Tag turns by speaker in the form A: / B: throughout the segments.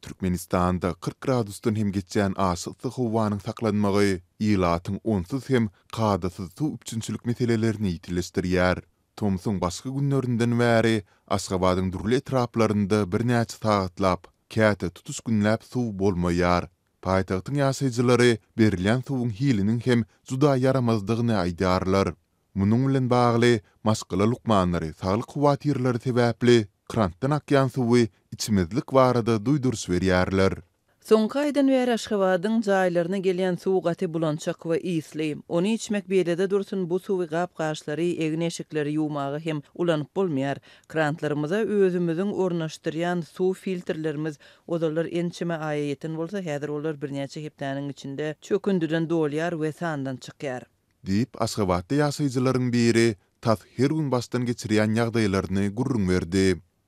A: Türkmenistanda 40 gradusdan hem geçýän aşa yssy howanyň saklanmagy ilatyň onsuz hem kadasyz suw üpjünçilik meselelerini ýitileşdirýär. Tomsuň başky günlerinden bäri Aşgabadyň dürli etraplarynda birnäçe sagatlap, käte tutuş günläp suw bolmaýar. Paýtagtyň ýaşaýjylary berilýän suwuň hiliniň hem juda ýaramazdygyny aýdýarlar. Munuň bilen bagly, maşgala lukmanlary saglyk howatyrlary sebäpli krantdan akýan suwy içmezlik barada duýduryş berýärler.
B: Soňky aýdan bäri Aşgabadyň jaýlaryna gelýän suw gaty bulançak we ysly. Ony içmek beýlede dursun, bu suwy gap-gaçlary, egin-eşikleri ýuwmaga hem ulanyp bolmaýar. Krantlarymyza özümiziň ornaşdyrýan suw filtrlerimiz ozallar ençeme aýa ýeten bolsa, häzir olar birnäçe hepdäniň içinde çökündiden dolýar we sandan çykýar.
A: Diýip, aşgabatly ýaşaýjylaryň biri tas her gün başdan geçirýän ýagdaýlaryny gürrüň berdi.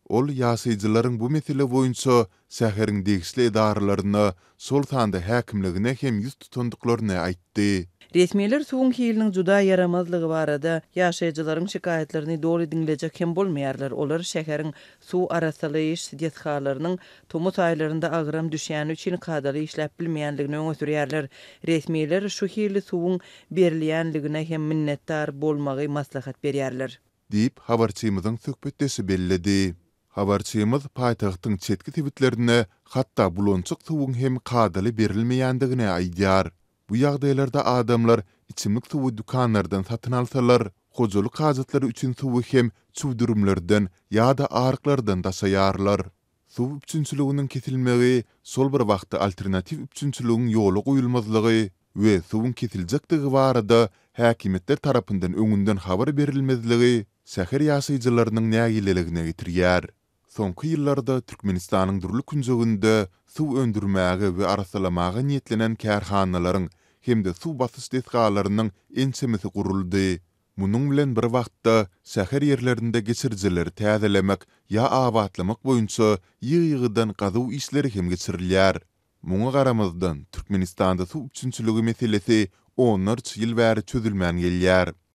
A: Ol ýaşaýjylaryň bu mesele boýunça şäheriň degişli edaralaryna, şol sanda häkimligine hem ýüz tutandyklaryny aýtdy.
B: Resmiler suwuň hiliniň juda ýaramazlygy barada ýaşaýjylaryň şikaýatlaryny doly diňlejek hem bolmaýarlar. Olar şäheriň suw arassalaýyş desgalarynyň tomus aýlarynda agram düşýäni üçin kadaly işläp bilmeýändigini öňe sürýärler. Resmiler şu hili suwuň berilýänligine hem minnetdar bolmagy maslahat berýärler.
A: Diýip, habarçymyzyň söhbetdeşi belledi. Habarçymyz paýtagtyň çetki sebitlerinde hatda bulançak suwuň hem kadaly berilmeýändigini aýdýar. Bu ýagdaýlarda adamlar içimlik suwy dükanlardan satyn alsalar, hojalyk hajatlary üçin suwy hem çüwdürimlerden ýa-da aryklardan daşaýarlar. Suw üpjünçiliginiň kesilmegi, şol bir wagtda alternatiw üpjünçiligiň ýola goýulmazlygy we suwuň kesiljekdigi barada häkimiýetler tarapyndan öňünden habar berilmezligi şäher ýaşaýjylarynyň nägileligine getirýär. Soňky ýyllarda Türkmenistanyň dürli künjeginde suw öndürmäge we arassalamaga niýetlenen kärhanalaryň hem-de suw basyş desgalarynyň ençemesi guruldy. Munuň bilen bir wagtda, şäher ýerlerinde geçirijileri täzelemek ýa abatlamak boýunça ýygy-ýygydan gazuw işleri hem geçirilýär. Muňa garamazdan, Türkmenistanda suw üpjünçiligi meselesi onlarça ýyl bäri çözülmän gelýär.